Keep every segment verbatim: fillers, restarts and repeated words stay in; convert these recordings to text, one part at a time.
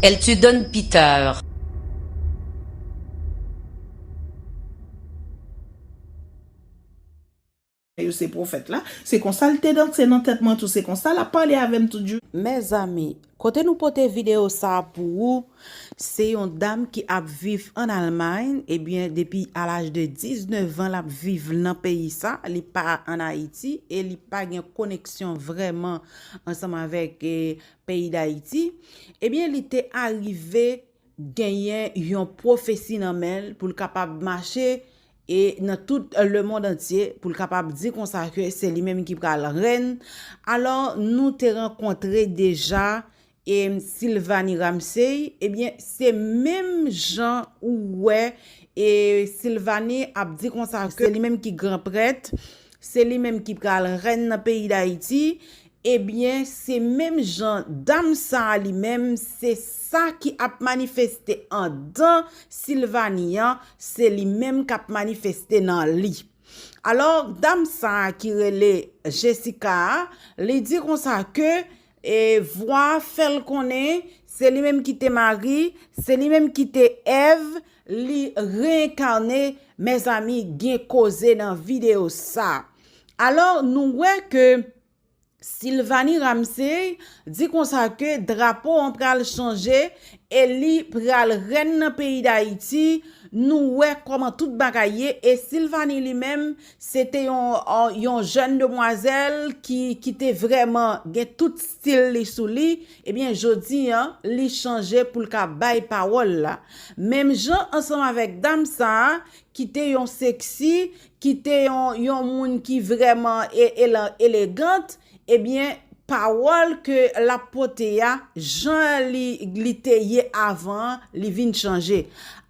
Elle te donne pitié. Yo se pwofèt la. Se konsa l te danse nan tèt mwen tou, se konsa l ap pale avè m tout jou. Mezanmi, kote nou pote videyo sa a pou ou, se yon dam ki ap viv ann Almay, ebyen depi a laj de diznèf an l ap viv nan peyi sa, li pa ann Ayiti e li pa gen koneksyon vrèman ansanm avèk eh, peyi Dayiti. Ebyen li te arive genyen yon pwofesi nan men l pou l kapab mache e nan tout lemonn antye pou l kapab di konsa ke se li menm ki pral rèn. Alò nou te rankontre deja e Sylvanie Ramsey, ebyen se menm jan ou wè e Sylvanie ap di konsa ke se li menm ki gran prèt, se li menm ki pral rèn nan peyi Dayiti. Ebyen se menm jan dam sa a li menm, se sa ki ap manifeste andan Sylvanie an, se li menm k ap manifeste nan li. Alò dam sa a ki rele Jessica a, li di konsa ke e vwa a fè l konnen se li menm ki te Mari, se li menm ki te Èv, li reyenkane. Mezanmi, gen koze nan videyo sa. Alò nou wè ke Sylvanie Ramsey di konsa ke drapo an pral chanje e li pral rèn nan peyi Dayiti. Nou wè kòman tout bagay ye e Sylvanie li menm se te yon, yon jèn demwazèl ki, ki te vrèman gen tout stil li sou li. Ebyen jodi an li chanje pou l ka bay pawòl la. Menm jan ansanm avèk dam sa a ki te yon seksi, ki te yon, yon moun ki vrèman e, elegant, ebyen pawòl ke l ap pote a, jan li, li te ye avan an, li vin chanje.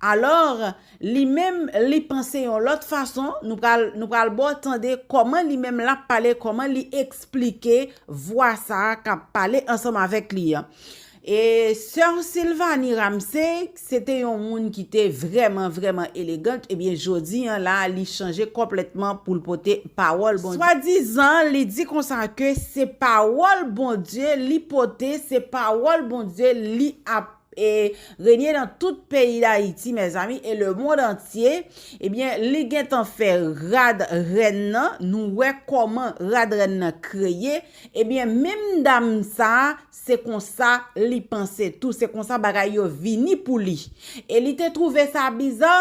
Alò li menm li panse yon lòt fason. Nou pral, nou pral ba w tande kòman li menm l ap pale, kòman li eksplike vwa sa a k ap pale ansanm avèk li an. E sè Sylvanie Ramsey se te yon moun ki te vrèman vrèman elegant. Ebyen jodi an la li chanje konplètman pou l pote pawòl Bondye. Swadizan li di konsa ke se pawòl Bondye li pote, se pawòl Bondye li ap e renye nan tout peyi Dayiti mezanmi e lemonn antye. Ebyen li gentan fè rad rèn nan. Nou wè kòman rad rèn nan kreye. Ebyen menm dam sa a se konsa li panse tou, se konsa bagay yo vini pou li. E li te twouve sa biza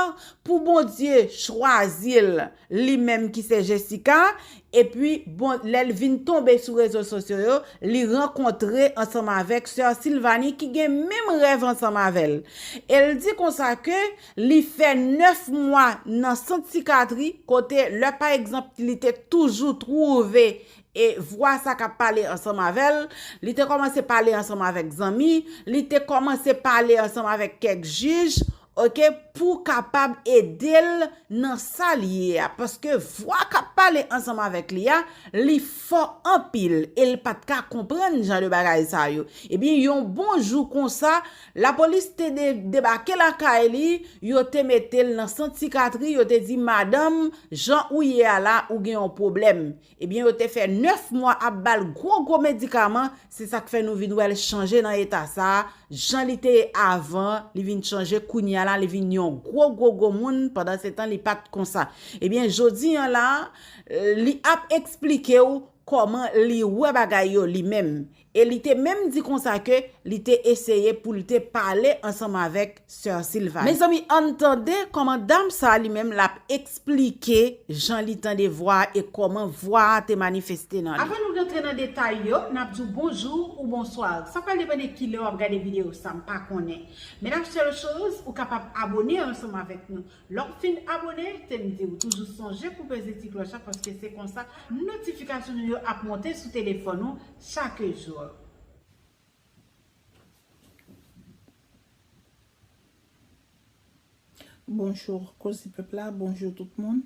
pou Bondye chwazi l li menm ki se Jessica. Epi bon lè l vin tonbe sou rezo sosyo yo, li rankontre ansanm avèk sè Sylvanie ki gen menm rèv ansanm avè l. E l di konsa ke li fè nèf mwa nan sant sikatri kote lè pa egzanp li te toujou twouve e vwa sa k ap pale ansanm avè l, li te kòmanse pale ansanm avèk zanmi, li te kòmanse pale ansanm avèk kèk jij, oke, pou kapab ede l nan sa l ye a. Paske vwa k ap pale ansanm avèk li a, li fò anpil e l pa t ka konprann jan de bagay sa yo. Ebyen yon bon jou konsa, lapolis te debake lakay li, yo te mete l nan sant sikatri, yo te di madanm, jan ou ye a la ou gen yon pwoblèm. Ebyen yo te fè nèf mwa ap ba l gwo gwo medikaman. Se sa k fè nou vin wè l chanje nan eta sa a. Jan li te ye avan li vin chanje kounye a la, li vin yon gwo gwo gwo moun. Pandansetan li pa t konsa. Ebyen jodi an la li ap eksplike w kòman li wè bagay yo li menm. E li te menm di konsa ke li te eseye pou l te pale ansanm avèk sè Sylvanie. Mezanmi ann tande kòman dam sa li menm l ap eksplike jan li tande vwa a e kòman vwa a te manifeste nan li. Avan nou rantre nan detay yo n ap di w bonjou ou bonswa. Sa pral depann de kilè w ap gade videyo sa m pa konnen. Men la sèl choz ou kapab abone ansanm avèk nou. Lè w fin abone, te m di w toujou sonje pou peze ti klòch la paske se konsa notifikasyon nou yo ap monte sou telefòn ou chak jou. Bonjou koze pèp la, bonjou tout moun.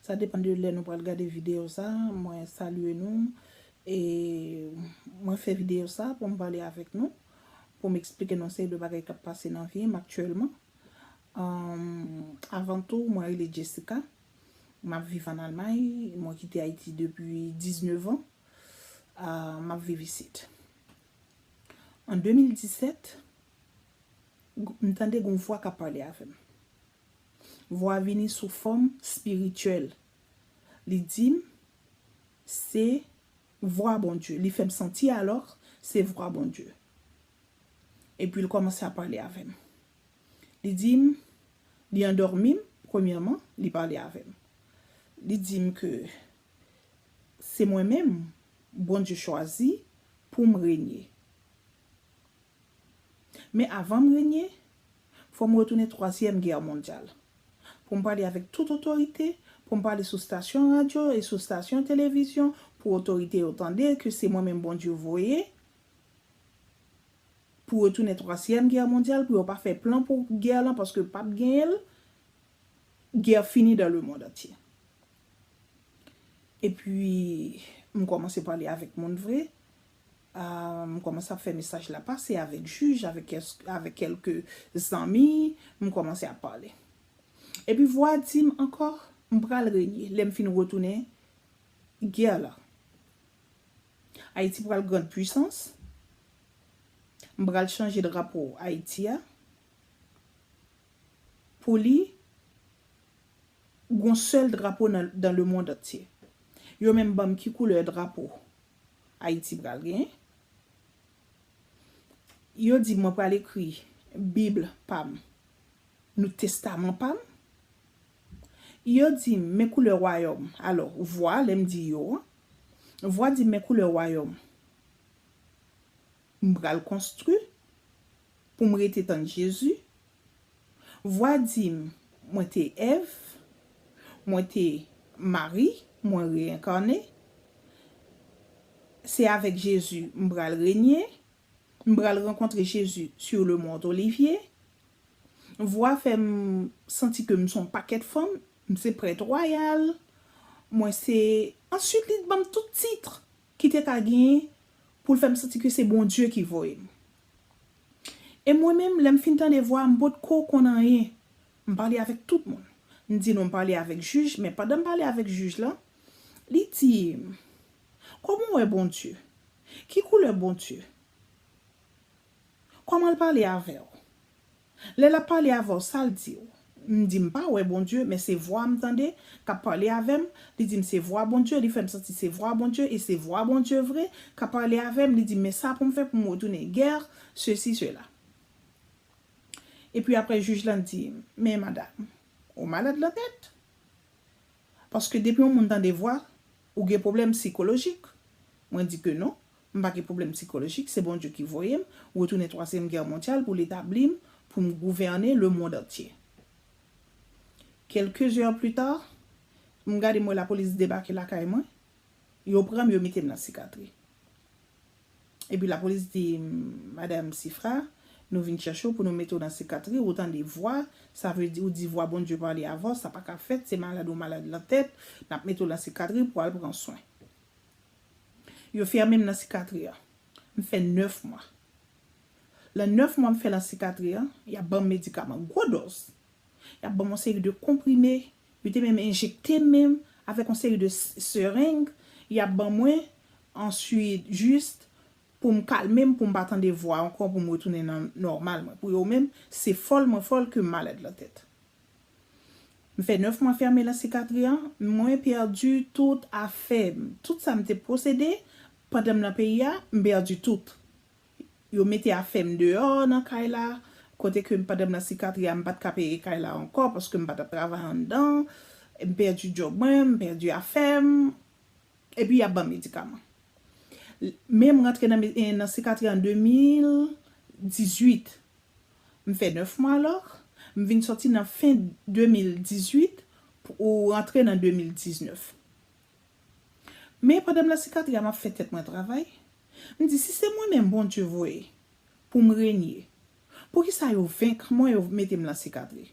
Sa depann de lè nou pral gade videyo sa. Mwen salye nou e mwen fè videyo sa pou m pale avèk nou, pou m eksplike nou seri de bagay k ap pase nan vi m aktyèlman. Avan tou mwen rele Jessica. M ap viv ann Almay. Mwen kite Ayiti depi diznèf an. M ap viv isit. An de mil disèt M tande gon vwa k ap pale avè m. Vwa a vini sou fòm espirityèl. Li di m, se vwa Bondye. Li fè m santi alò se vwa Bondye. Epi l kòmanse ap pale avè m. Li di m, li andòmi m, premyèman, li pale avè m. Li di m ke se mwen menm Bondye chwazi pou m renye. Men avan m renye, fò m retounen twazyèm gè mondyal. Pou m pale avèk tout otorite, pou m pale sou stasyon radyo e sou stasyon televizyon, pou otorite yo tande ke se mwen menm Bondye voye pou retounen twazyèm gè mondyal, pou yo pa fè plan pou gè lan, paske p ap genyen l, gè fini dans le monde entier. Epi, m kòmanse pale avèk moun vre. Ah, m kòmanse ap fè mesaj la pase avèk jij, avèk kès-, avèk kèlke zanmi, m kòmanse ap pale. Epi vwa di m ankò, m pral renye, lè m fin retounen gè la. Ayiti pral grande puissance. M pral chanje drapo Ayiti a. Pou li, gon sèl drapo nan, dans le monde entier. Yo menm ban m ki koulè drapo Ayiti pral genyen. Yo di mwen pral ekri Bib pa m, Nou Testaman pa m. Yo di m, men koulè wayòm. Alò, vwa, lè m di yo, vwa di m, men koulè wayòm m pral konstwi pou m rete tann Jezi. Vwa di m, mwen te Èv, mwen te Mari, mwen reyenkane. Se avèk Jezi m pral renye. M pral rankontre Jezi sur le mont Olivier. Vwa fè m santi ke m se yon pakèt fanm, m se prèt wayal, mwen se, answit li ban m tout tit ki te ka genyen pou l fè m santi ke se Bondye ki voye m. E mwen menm, lè m fin tande vwa a, m potko konn anyen. M pale avèk tout moun. M di nou m pale avèk jij, men pandan m pale avèk jij la, li di m, kòman w wè Bondye? Ki koulè Bondye? Kòman l pale avè w? Lè l ap pale avè w, sa l di w? M di m pa wè Bondye, men se vwa m tande k ap pale avè m. Li di m se vwa Bondye, li fè m santi se vwa Bondye, e se vwa Bondye vre k ap pale avè m. Li di m, men sa pou m fè pou m retounen gè, sesi, sela. Epi apre, jij lan di m, men madanm, ou malad nan tèt. Paske depi yon moun tande vwa, ou gen pwoblèm sikolojik. Mwen di ke non, m pa gen pwoblèm sikolojik, se Bondye ki voye m retounen twazyèm gè mondyal pou l etabli m, pou m gouvène le monde entier. Quelques heures plus tard, m gade m wè lapolis debake lakay mwen, yo pran m, yo mete m nan sikatri. Epi lapolis di, madanm Sifra, nou vin chèche w pou nou mete w nan sikatri, ou tande vwa, sa vle di ou di vwa Bondye pale avè w, sa pa ka fèt, se malad ou malad nan tèt, n ap mete w nan sikatri pou al pran swen. Yo fèmen m nan sikatri a. M fè nèf mwa. Nan nèf mwa m fè nan sikatri a, y ap ban m medikaman, gwo dòz. Y ap ban m yon seri de konprime, yo te menm enjekte m menm avèk yon seri de s-, sereng, y ap ban mwen, answit, jis pou m kalme m, pou m pa tande vwa ankò, pou m retounen nan nòmal mwen. Pou yo menm, se fòl mwen fòl ke m malad nan tèt. M fè nèf mwa fèmen nan sikatri a, mwen pèdi tout afè m. Tout sa m te posede pandan m nan peyi a, m pèdi tout. Yo mete afè m deyò nan kay la, kote ke m, pandan m nan sikatri a, m pa t ka peye kay la ankò, paske m pa t ap travay anndan. M pèdi djòb mwen, m pèdi afè m, epi y ap ban m medikaman. Men m rantre nan me-, eh, nan sikatri an de mil dizuit. M fè nèf mwa alò, m vin sòti nan fen de mil dizuit pou rantre nan de mil diznèf. Men pandan m nan sikatri a, m ap fè tèt mwen travay. M di, si se mwen menm Bondye voye pou m renye, poukisa yo venk mwen, yo mete m nan sikatri?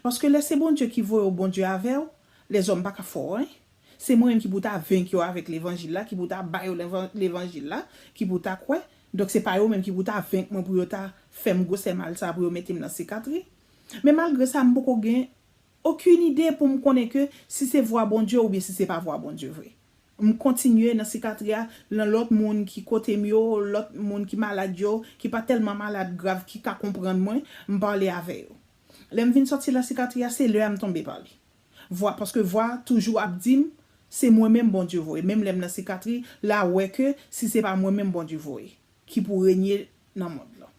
Paske lè se Bondye ki voye w, Bondye avè w, lèzòm pa ka fè w anyen. Se mwen menm ki pou ta venk yo avèk levanjil la, ki pou ta ba yo levan-, levanjil la, ki pou ta kwè. Donk, se pa yo menm ki pou ta venk mwen pou yo ta fè m gwosè mal sa, pou yo mete m nan sikatri. Men malgre sa, m poko gen okenn ide pou m konnen ke si se vwa Bondye oubyen si se pa vwa Bondye vre. M kontinye nan sikatri a, nan lòt moun ki kote m yo, lòt moun ki malad yo, ki pa tèlman malad grav, ki ka konprann mwen, m pale avè yo. Lè m vin sòti nan sikatri a, se lè a m tonbe pale. Vwa, paske vwa toujou ap di m, se mwen menm Bondye voye. Menm lè m nan sikatri, la wè ke si se pa mwen menm Bondye voye, ki pou renye nan mond lan.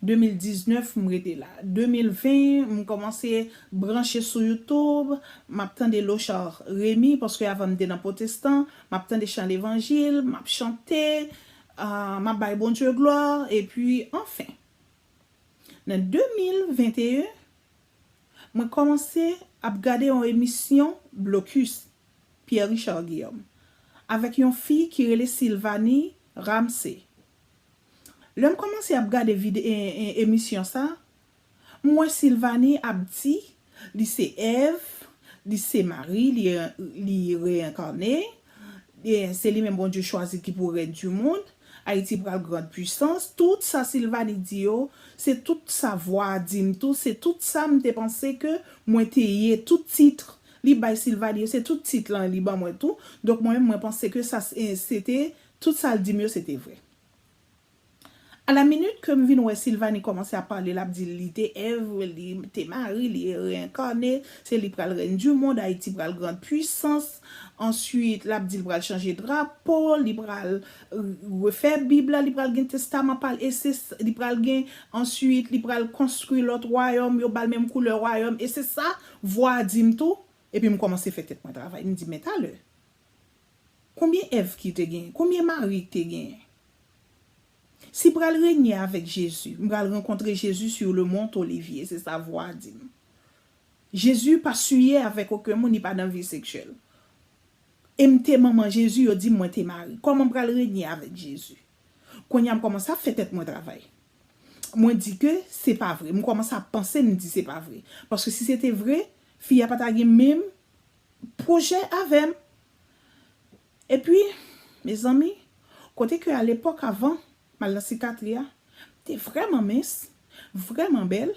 De mil diznèf, m rete la. De mil ven, m kòmanse branche sou YouTube, m ap tande Lochard Remy, paske avan m te nan pwotestan, m ap tande chan levanjil, m ap chante, ah, m ap bay Bondye glwa, epi, anfen. Nan de mil venteyen, mwen kòmanse ap gade yon emisyon Blocus, Pierre Richard Guillaume, avèk yon fi ki rele Sylvanie Ramsey. Lè m kòmanse ap gade vide, e, e, emisyon sa, m wè Sylvanie ap di li se Èv, li se Mari, li, li reyenkane, e se li menm Bondye chwazi ki pou rèn di mond, Ayiti pral grande puissance. Tout sa Sylvanie di yo, se tout sa vwa a di m tou, se tout sa m te panse ke mwen te ye, tout tit li bay Sylvanie yo, se tout tit lan li ban mwen tou. Donk mwen menm, mwen panse ke sa, e, se te, tout sa l di m yo, se te vre. A la minit ke m vin wè Sylvanie kòmanse ap pale, l ap di li te Èv, li te Mari, li reyenkane, se li pral rèn di mond, Ayiti pral grande puissance. Answit, l ap di l pral chanje drapo, li pral, euh, refè Bib la, li pral gen testaman pa l, e se s-, li pral gen, answit, li pral konstwi lòt wayòm, yo ba l menm koulè wayòm, e se sa vwa a di m tou. Epi m kòmanse fè tèt mwen travay, m di, men talè, konbyen Èv ki te genyen? Konbyen Mari ki te genyen? Si pral renye avèk Jezi, m pral rankontre Jezi sur le mont Olivier, se sa vwa a di m. Jezi pa siye avèk okenn moun, li pa nan vi seksyèl. E m te manman Jezi, yo di m mwen te Mari. Kòman m pral renye avèk Jezi? Kounye a m kòmanse ap fè tèt mwen travay. Mwen di ke se pa vre. M kòmanse ap panse, m di se pa vre. Paske si se te vre, fi a pa ta gen menm pwojè avè m. Epi, mezanmi, kote ke alepòk avan m al nan sikatri a, m te vrèman mens, vrèman bèl.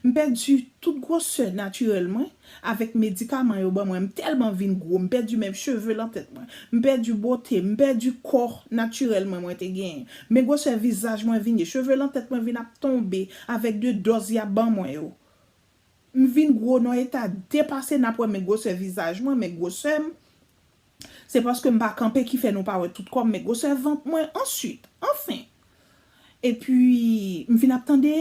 M pèdi tout gwosè natirèl mwen avèk medikaman yo ban mwen. M tèlman vin gwo, m pèdi menm cheve lan tèt mwen. M pèdi bote, m pèdi kò natirèl mwen, mwen te genyen. Men gwosè vizaj mwen vin ye, cheve lan tèt mwen vin ap tonbe avèk de dòz y ap ban mwen yo. M vin gwo nan eta depase, n ap wè men gwosè vizaj mwen, men gwosè m. Se paske m pa kanpe ki fè nou pa wè tout kò m, men gwosè vant mwen. Answit, anfen. Epi, m vin ap tande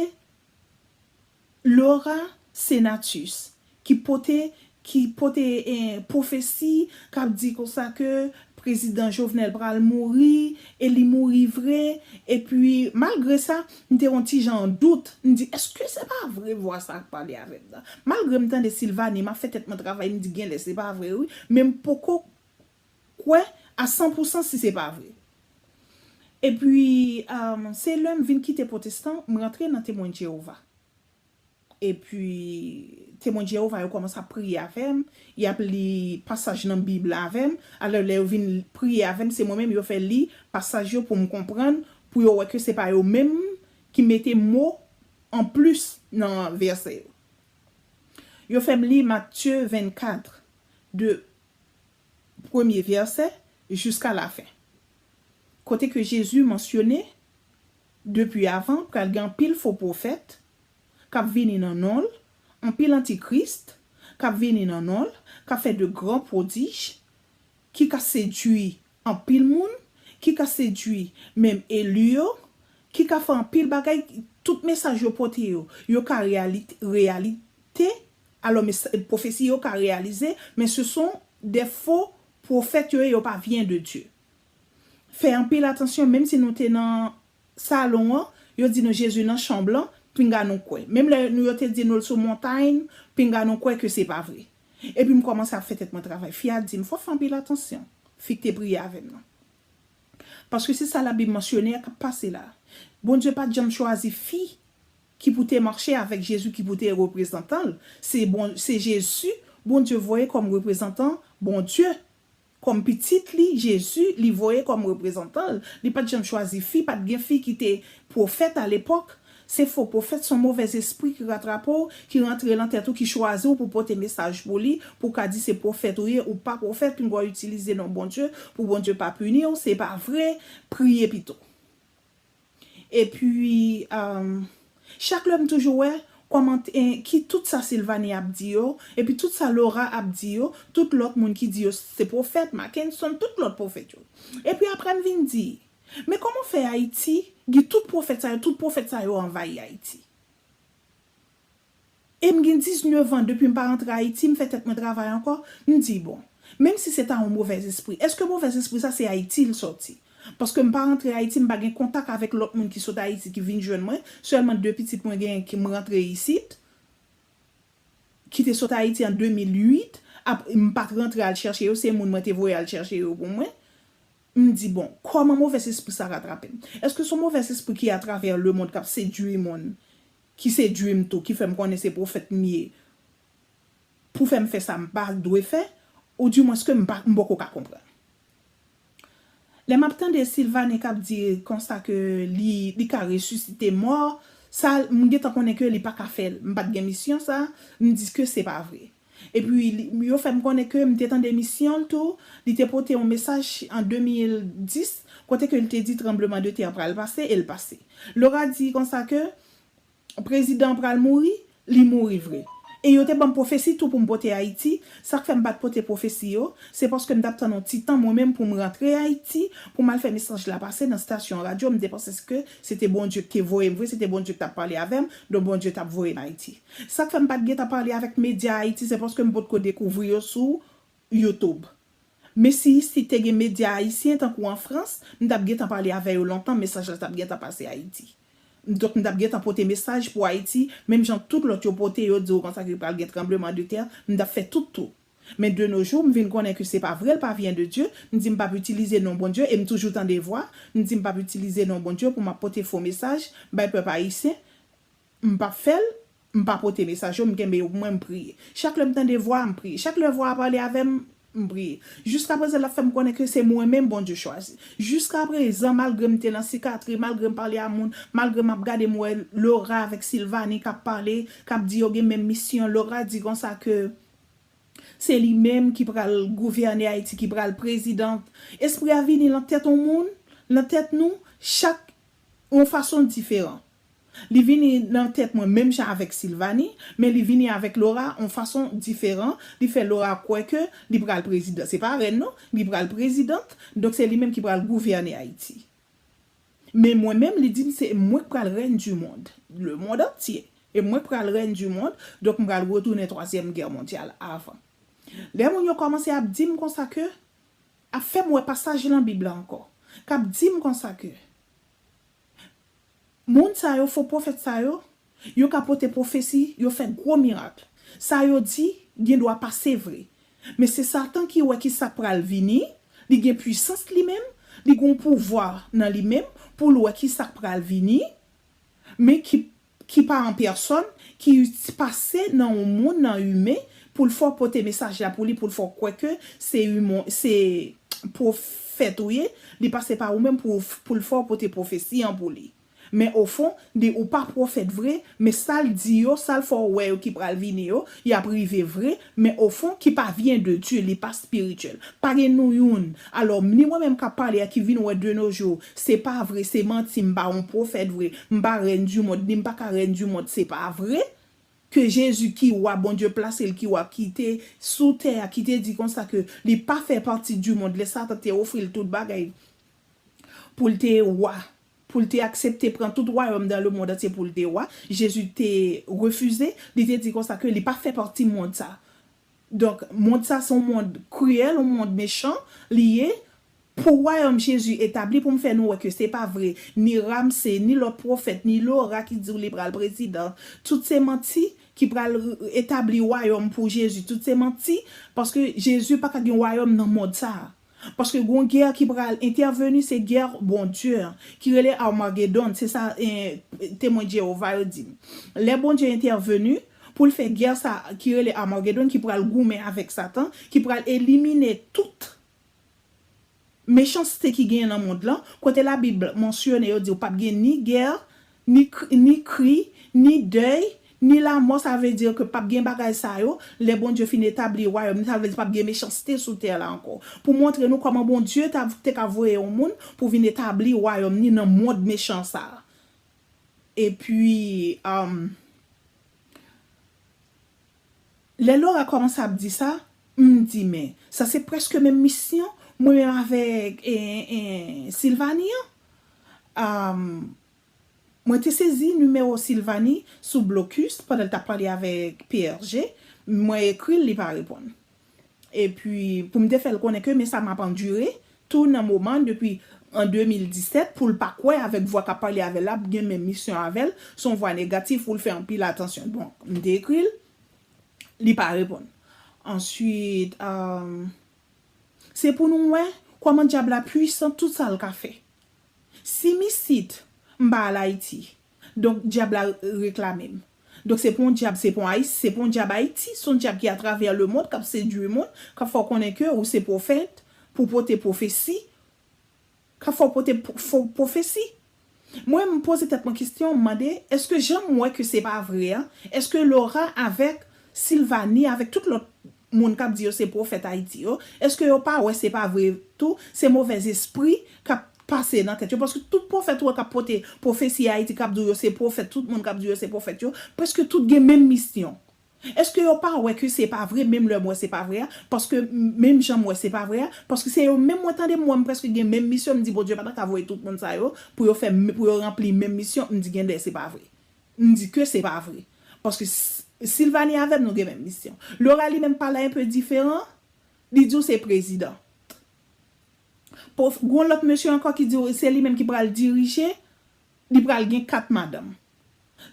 Laura Senatus, ki pote, ki pote, eh, pwofesi, k ap di konsa ke prezidan Jovenel pral mouri, e li mouri vre. Epi, malgre sa, m te yon ti jan an dout. M di, èske se pa vre vwa sa k pale avè m nan? Malgre m tande Sylvanie, m ap fè tèt mwen travay, m di, genlè se pa vre, wi. Men m poko kwè a san pou san si se pa vre. Epi, um, se lè m vin kite pwotestan, m rantre nan Temwen Jewova. Epi, Temwen Jewova yo kòmanse ap priye avè m, y ap li pasaj nan Bib la avè m. Alò, lè yo vin priye avè m, se mwen menm yo fè li pasaj yo pou m konprann, pou yo wè ke se pa yo menm ki mete mo anplis nan vèsè yo. Yo fè m li Matye vennkat, de premye vèsè jiska lafen. Kote ke Jezi mansyone, depi avan, pral gen anpil fo pwofèt k ap vini nan non l, anpil antikris k ap vini nan non l, k ap fè de gran pwodij, ki ka sedui anpil moun, ki ka sedui menm eli yo, ki ka fè anpil bagay, tout mesaj yo pote yo, yo ka reyali-, reyalite, alò mes-, pwofesi yo ka reyalize, men se son de fo pwofèt yo ye, yo pa vyen de Dye. Fè anpil atansyon, menm si nou te nan salon an, yo di nou Jezi nan chanm lan, pinga nou kwè. Menm lè nou, yo te di nou l sou montay, pinga nou kwè ke se pa vre. Epi m kòmanse ap fè tèt mwen travay. Fi a di m, fò w fè anpil atansyon. Fi k te priye avè m nan. Paske se sa Labib mansyone a k ap pase la. Bondye pa t janm chwazi fi ki pou te mache avèk Jezi, ki pou te reprezantan l. Se bon, se Jezi Bondye voye kòm reprezantan Bondye. Kòm pitit li, Jezi, li voye kòm reprezantan l. Li pa t janm chwazi fi, pa t gen fi ki te pwofèt alepòk. Se fo pwofèt, se yon movèzespri ki ratrape w, ki rantre nan tèt ou, ki chwazi w pou pote mesaj pou li, pou w ka di se pwofèt ou ye, ou pa pwofèt, piga w itilize non Bondye, pou Bondye pa pini w, se pa vre, priye pito. Epi, um, chak lè m toujou wè kòmantè, ki tout sa Silvanie ap di yo, epi tout sa Laura ap di yo, tout lòt moun ki di yo se pwofèt, Mackenson, tout lòt pwofèt yo. Epi apre m vin di, men kòman fè Ayiti, gen tout pwofèt sa yo, tout pwofèt sa yo anvayi Ayiti? E m gen diznèf an depi m pa rantre Ayiti, m fè tèt mwen travay ankò. M di, bon, menm si se ta yon movèzespri, èske movèzespri sa se Ayiti l sòti? Paske m pa rantre Ayiti, m pa gen kontak avèk lòt moun ki sot Ayiti ki vin jwenn mwen. Sèlman de pitit mwen genyen ki m rantre isit, ki te sot Ayiti an de mil uit. Ap, m pa t rantre al chèche yo, se moun mwen te voye al chèche yo pou mwen. M di, bon, kòman movèzespri sa ratrape m? Èske se yon movèzespri ki atravè lemonn k ap sedui moun, ki sedui m tou, ki fè m konnen se pwofèt m ye, pou fè m fè sa m pa dwe fè, oudimwens ke m pa, m poko ka konprann. Lè m ap tande Silvanie k ap di konsa ke li, li ka resisite mò, sa, m gentan konnen ke li pa ka fè l. M pa t gen misyon sa, m di ke se pa vre. Epi, li, yo fè m konnen ke m te tande misyon l tou, li te pote yon mesaj an de mil dis, kote ke li te di tranbleman de tè pral pase, e l pase. Laura di konsa ke prezidan an pral mouri, li mouri vre. E yo te ban m pwofesi tou pou m pote Ayiti. Sa k fè m pa t pote pwofesi yo, se paske m t ap tann yon ti tan mwen menm pou m rantre Ayiti, pou m al fè mesaj la pase nan stasyon radyo. M te panse ke se te Bondye ki te voye m vre, se te Bondye ki t ap pale avè m, donk Bondye t ap voye m Ayiti. Sa k fè m pa t gentan pale avèk medya Ayiti, se paske m potko dekouvri yo sou YouTube. Men si isit te gen medya ayisyen tankou an Frans, m t ap gentan pale avè yo lontan, mesaj la t ap gentan pase Ayiti. Donk, m t ap gentan pote mesaj pou Ayiti, menm jan tout lòt yo pote, yo di w konsa ke pral gen tranbleman de tè, m t ap fè tout tou. Men de nos jours, m vin konnen ke se pa vre, l pa vyen de Dye, m di m p ap itilize non Bondye, e m toujou tande vwa, m di m p ap itilize non Bondye pou m ap pote fo mesaj bay pèp ayisyen, m p ap fè l, m pa pote mesaj yo, m kenbe yo pou mwen, m priye. Chak lè m tande vwa a, m priye. Chak lè vwa a pale avè m, m priye. Jiskaprezan, l ap fè m konnen ke se mwen menm Bondye chwazi. Jiskaprezan, malgre m te nan sikatri, malgre m pale a moun, malgre m ap gade, m wè Laura avèk Silvanie k ap pale, k ap di yo gen menm misyon. Laura di konsa ke se li menm ki pral gouvène Ayiti, ki pral prezidan. Espri a vini nan tèt yon moun, nan tèt nou, chak yon fason diferan. Li vini nan tèt mwen menm jan avèk Silvanie, men li vini avèk Laura yon fason diferan. Li fè Laura kwè ke li pral prezidan. Se pa rèn non, li pral prezidant. Donk se li menm ki pral gouvène Ayiti. Men mwen menm, li di m se mwen k pral rèn du monde, le monde entier. E mwen k pral rèn du monde, donk m pral retounen twazyèm gè mondyal avan. Lè moun yo kòmanse ap di m konsa ke, ap fè m wè pasaj nan Bib la ankò, k ap di m konsa ke, moun sa yo, fo pwofèt sa yo, yo ka pote pwofesi, yo fè gwo mirak. Sa yo di, gen dwa pa se vre. Men se Satan ki wè ki sa k pral vini, li gen pwisans li menm, li gen yon pouvwa nan li menm pou l wè ki sa k pral vini, men ki, ki pa an pèsòn, ki pase nan yon moun, nan imen, pou l fè w pote mesaj la pou li, pou l fè w kwè ke se imen, se pwofèt ou ye, li pase pa ou menm pou, pou l fè w pote pwofesi an pou li. Men ofon, li ou pa pwofèt vre, men sa l di yo, sa l fè w wè yo ki pral vini yo, y ap rive vre, men ofon, ki pa vyen de Dye, li pa espirityèl. Pa gen nou youn. Alò, ni mwen menm k ap pale a ki vin wè de nos jours, se pa vre, se manti, m pa yon pwofèt vre, m pa rèn du monde, ni m pa ka rèn du monde, se pa vre. Ke Jezi ki wa, Bondye plase l ki wa, ki te sou tè a, ki te di konsa ke li pa fè pati du monde, lè Satan te ofri l tout bagay pou l te wa, pou l te aksepte pran tout wayòm dans le monde entier pou l te wa, Jezi te refize, li te di konsa ke li pa fè pati mond sa. Donk, mond sa se yon mond kriyèl, yon mond mechan, li ye. Pou wayòm Jezi etabli, pou m fè nou wè ke se pa vre, ni Ramsey, ni lòt pwofèt, ni Laura ki di w li pral prezidan, tout se manti ki pral etabli wayòm pou Jezi, tout se manti, paske Jezi pa ka gen wayòm nan mond sa a. Paske gon gè ki pral entèveni, se gè Bondye an, ki rele Armagedon, se sa, eh, Temwen Jewova yo di m. Lè Bondye entèveni, pou l fè gè sa ki rele Armagedon, ki pral goumen avèk Satan, ki pral elimine tout mechanste ki genyen nan mond lan, kote Labib mansyone, yo di w p ap gen ni gè, Ni kri, ni kri, ni dèy, ni lamò, sa vle di ke p ap gen bagay sa yo. Lè Bondye fin etabli wayòm li, sa vle di p ap gen mechanste sou tè la ankò. Pou montre nou kòman Bondye ta, te ka voye yon moun pou vin etabli wayòm ni nan mond mechan sa a. Epi, um, lè Laura kòmanse ap di sa, m di, men, sa se prèske menm misyon, mwen menm avèk, e, e, Sylvanie an. Um, mwen te sezi nimewo Sylvanie sou blokis pandan l t ap pale avèk P R G. Mwen ekri l, li pa reponn. Epi, pou m te fè l konnen ke men sa m ap andire, tou nan moman, depi an de mil disèt, pou l pa kwè avèk vwa k ap pale avè l la, ap gen menm misyon avè l, se yon vwa negatif pou l fè anpil atansyon. Donk, m te ekri l, li pa reponn. Answit, um, se pou nou wè kòman dyab la pwisan, tout sa l ka fè. Si m isit, m pa al Ayiti, donk dyab la reklame m. Donk se pa yon dyab, se pa yon Ayis-, se pa yon dyab Ayiti, se yon dyab ki atravè lemonn, k ap sedui moun, k ap fè w konnen ke ou se pwofèt, pou pote pwofesi, k ap fè w pote pwo-, fo pwofesi. Mwen, m poze tèt mwen kesyon, m mande, èske jan m wè ke se pa vre a, èske Laura avèk Sylvanie, avèk tout lòt moun k ap di yo se pwofèt Ayiti yo, èske yo pa wè se pa vre tou, se movèzespri k ap pase nan tèt yo? Paske tout pwofèt ou wè k ap pote pwofesi Ayiti, k ap di w yo se pwofèt, tout moun k ap di yo se pwofèt yo, prèske tout gen menm misyon. Èske yo pa wè ke se pa vre, menm lè m wè se pa vre a? Paske m-, menm jan m wè se pa vre a, paske se yo menm mwen tande m wè m prèske gen menm misyon, m di Bondye pa ta ka voye tout moun sa yo pou yo fè m-, pou yo ranpli menm misyon, m di gen de se pa vre. M di ke se pa vre. Paske S-, Sylvanie avè m, nou gen menm misyon. Laura li menm pa la enpe diferan, li di w se prezidan. Pwof-, gon lòt mesye ankò ki di w se li menm ki pral dirije, li pral gen kat madanm.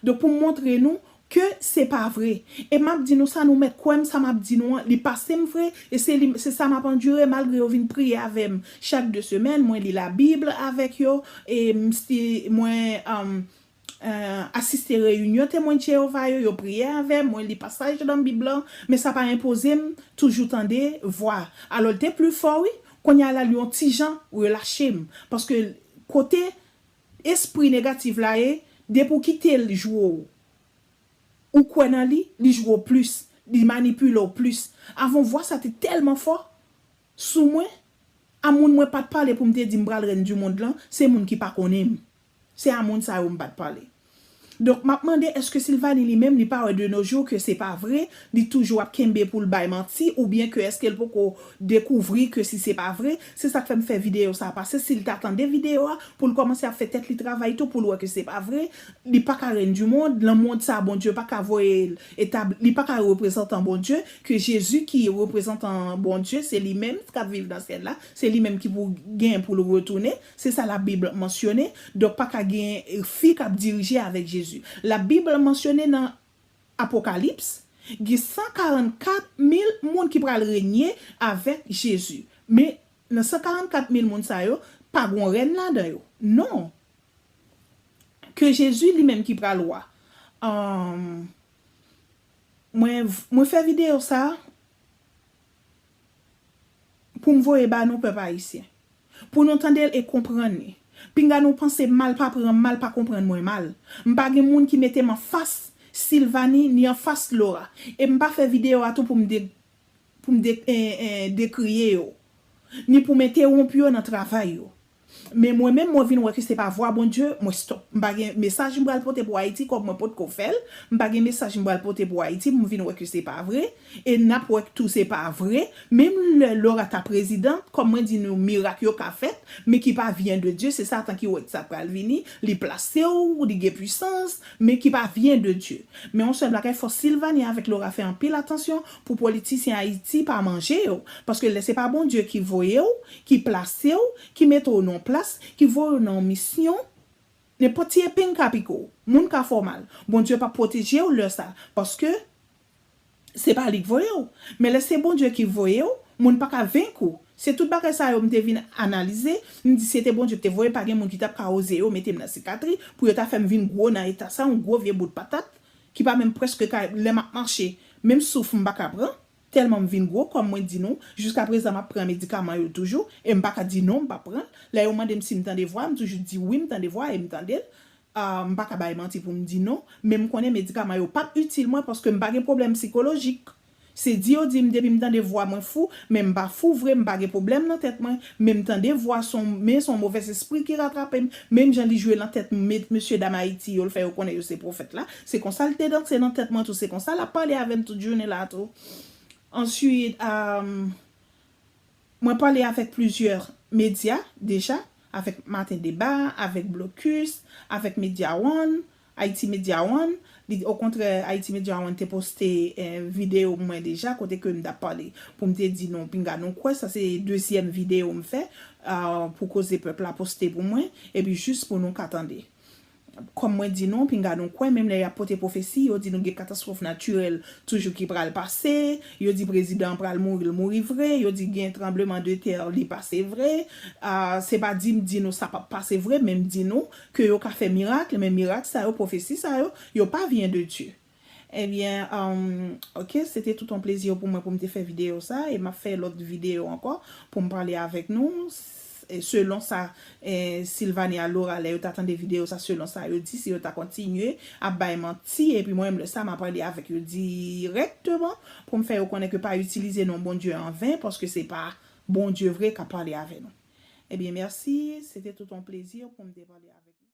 Donk, pou m montre nou ke se pa vre. E m ap di nou sa, nou mèt kwè m, sa m ap di nou an, li pase m vre, e se li, se sa m ap andire, malgre yo vin priye avè m chak de semèn, mwen li Labib avèk yo, e m si, mwen, um, eh, asiste reyinyon Temwen Jewova yo, yo priye avè m, mwen li pasaj nan Bib lan, men sa pa enpoze m toujou tande vwa. Alò, l te pli fò, wi. Kounye a la, li yon ti jan relache m. Paske kote espri negatif la ye, depi w kite l jwe w, ou kwè nan li, li jwe w plis, li manipile w plis. Avan, vwa sa te tèlman fò sou mwen, a moun mwen pa t pale pou m te di m pral rèn di mond lan, se moun ki pa konnen m. Se a moun sa yo m pa t pale. Donk, m ap mande, èske Sylvanie li menm, li pa wè de nos jours ke se pa vre, li toujou ap kenbe pou l bay manti, oubyen ke èske l poko dekouvri ke si se pa vre? Se sa k fè m fè videyo sa a pase. Si l ta tande videyo a, pou l kòmanse ap fè tèt li travay tou, pou l wè ke se pa vre, li pa ka rèn di mond, nan mond sa a, Bondye pa ka voye l etabli, li pa ka reprezantan Bondye, ke Jezi ki reprezantan Bondye, se li menm k ap viv nan syèl la, se li menm ki pou gen pou l retounen, se sa Labib mansyone. Donk, pa ka gen fi k ap dirije avèk Jezi. Labib mansyone nan Apokalips, gen san karannkat mil moun ki pral renye avèk Jezi. Men, nan san karannkat mil moun sa yo, pa gon rèn ladan yo. Non. Ke Jezi li menm ki pral wa. Ahn, mwen, mwen fè videyo sa a pou m voye ba nou, pèp ayisyen. Pou nou tande l e konprann li. Pinga nou panse mal pa pran m mal, pa konprann mwen mal. M pa gen moun ki mete m anfas Sylvanie ni anfas Laura. E m pa fè videyo a tou pou m de-, pou m de-, eh, eh, dekriye yo, ni pou m entewonp yo nan travay yo. Men mwen menm, mwen vin wè ke se pa vwa Bondye, mwen stòp. M pa gen mesaj m pral pote pou Ayiti, kòm mwen potko fè l. M pa gen mesaj m pral pote pou Ayiti, m vin wè ke se pa vre. E n ap wè tou se pa vre. Menm lè Laura ta prezidan, kòm mwen di nou, mirak yo ka fèt, men ki pa vyen de Dye, se Satan ki wè sa pral vini, li plase w, li gen pwisans, men ki pa vyen de Dye. Men yon sèl bagay, fò Sylvanie avèk Laura fè anpil atansyon pou politisyen Ayiti pa manje yo. Paske lè se pa Bondye ki voye w, ki plase w, ki mete w nan yon plas, ki voye w nan yon misyon, nenpòt ti epeng ka pike w, moun ka fè w mal. Bondye p ap pwoteje w lè sa, paske se pa li k voye w. Men lè se Bondye ki voye w, moun pa ka venk ou. Se tout bagay sa yo m te vin analize. M di, si se te Bondye ki te voye, pa gen moun ki t ap ka oze yo mete m nan sikatri, pou yo ta fè m vin gwo nan eta sa, yon gwo vye bout patat, ki pa menm prèske ka, lè m ap mache, menm souf m pa ka pran, tèlman m vin gwo, kòm mwen di nou, jiskaprezan m ap pran medikaman yo toujou, e m pa ka di non, m p ap pran l. Lè yo mande m si m tande vwa, m toujou di wi, m tande vwa e m tande l. Ah, m pa ka bay manti pou m di non, men m konnen medikaman yo p ap itil mwen paske m pa gen pwoblèm sikolojik. Se di yo di m depi m tande vwa mwen fou, men m pa fou vre, m pa gen pwoblèm nan tèt mwen, men m tande vwa se yon, men se yon movèz espri ki ratrape m, menm jan li jwe nan tèt mesye dam Ayiti yo, l fè yo konnen yo se pwofèt la, se konsa l te danse nan tèt mwen tou, se konsa l ap pale avè m tout jounen la tou. Answit, ah, mwen pale avèk plizyè medya deja, avèk Maten Deba, avèk Blocus, avèk Media One, Haiti Media One. Li, okontrè, Haiti Media One te poste eh, videyo mwen deja, kote ke m t ap pale pou m te di nou pinga nou kwè. Sa se dezyèm videyo m fè ah, pou koze pèp la poste pou mwen, epi jis pou nou ka tande. Kòm mwen di nou, pinga nou kwè, menm lè y ap pote pwofesi, yo di nou gen katastwòf natirèl toujou ki pral pase, yo di prezidan an pral mouri, l mouri vre, yo di gen tranbleman de tè, li pase vre. Ah, se pa di m di nou sa p ap pase vre, men m di nou ke yo ka fè mirak, men mirak sa yo, pwofesi sa yo, yo pa vyen de Dye. Ebyen, um, ok, se te tout yon plezi pou mwen pou m te fè videyo sa, e m ap fè lòt videyo ankò pou m pale avèk nou. S- e selon sa eh, Sylvania Laura, lè yo ta tande videyo sa, selon sa yo di, si yo ta kontinye ap bay manti, epi mwen menm lè sa, m ap pale avèk yo dirèkteman pou m fè yo konnen ke pa itilize non Bondye an ven, paske se pa Bondye vre k ap pale avè nou. Ebyen, mèsi, se te tout yon plezi pou m te pale avèk nou.